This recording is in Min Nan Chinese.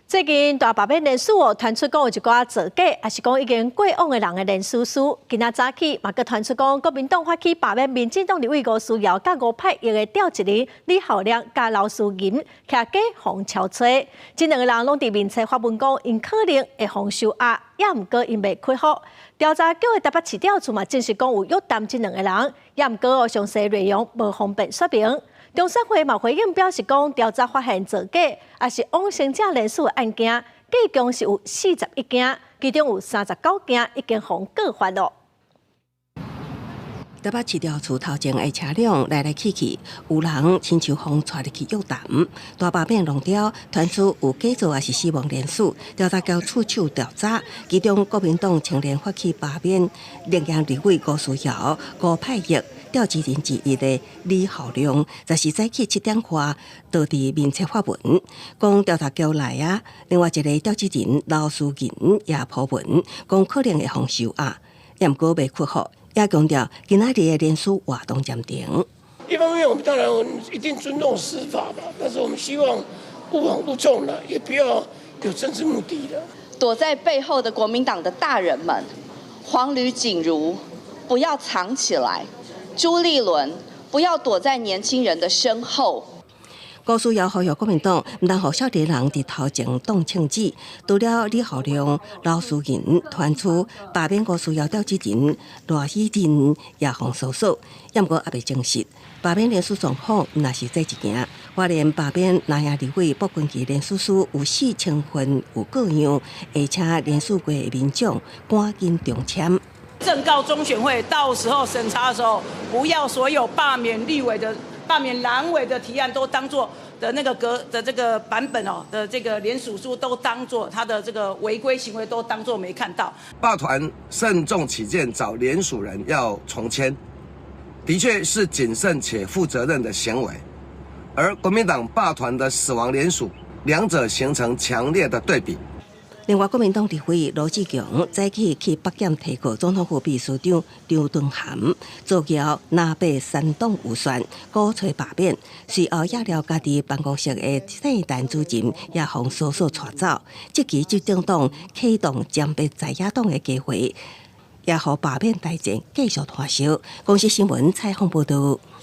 最近大罷免連署哦，傳出講有一寡造假，抑是講已經過往的人的連署書。今仔早起嘛，閣傳出講國民黨發起罷免民進黨立委吳思瑤佮吳霈逸的召集人李孝良佮劉思吟，徛家予敲揣。這兩个人攏佇面冊發文講，𪜶可能會予收押，也毋過𪜶未屈服。調查局的台北市調處嘛，證實講有約談這兩个人，也毋過哦，詳細內容無方便說明。中選會嘛回應表示講，調查發現造假，抑是往生者連署的案件，計共是有41件，其中有39件已經予告發囉。台北市調處頭前的車輛來來去去，有人親像予帶入去約談。大罷免浪潮傳出有假造抑是死亡連署，調查局出手調查，其中國民黨青年發起罷免，現任立委吳思瑤、吳霈逸召集人之一的李孝良，十四早起7點外，就佇面冊發文，講調查局來啊。另外一个召集人劉思吟也 po 文，講可能會予收押，也毋過袂屈服。也強調今仔日的連署活動暫停。一方面，我們當然一定尊重司法吧，但是我們希望勿往勿縱了，也不要有政治目的的。躲在背後的國民黨的大人們，黃呂錦茹，不要藏起來；朱立倫，不要躲在年輕人的身後。吳思瑤呼籲國民黨毋通予少年人佇頭前擋槍子。除了李孝良、劉思吟傳出罷免吳思瑤召集人賴希仁也予搜索，毋過猶未證實罷免連署狀況，毋但是這一件。發現罷免南營立委傅崑萁連署書有4000份有過樣，而且連署過的民眾趕緊重簽。正告中選會，到時候審查的時候，不要所有罷免立委的、罷免藍委的提案都當作的那個格的這個版本哦的這個聯署書都當作他的這個違規行為都當作沒看到。罷團慎重起見，找聯署人要重簽，的確是謹慎且負責任的行為。而國民黨罷團的死亡聯署，兩者形成強烈的對比。另外，國民黨立委羅智強早起去北檢提告總統府秘書長張惇涵，造謠藍白三黨預算，鼓吹罷免。隨後惹了家己辦公室的姓陳主任也予搜索帶走。這期執政黨啟動殲滅在野黨的計劃，也予罷免大戰繼續拖燒。公視新聞採訪報導。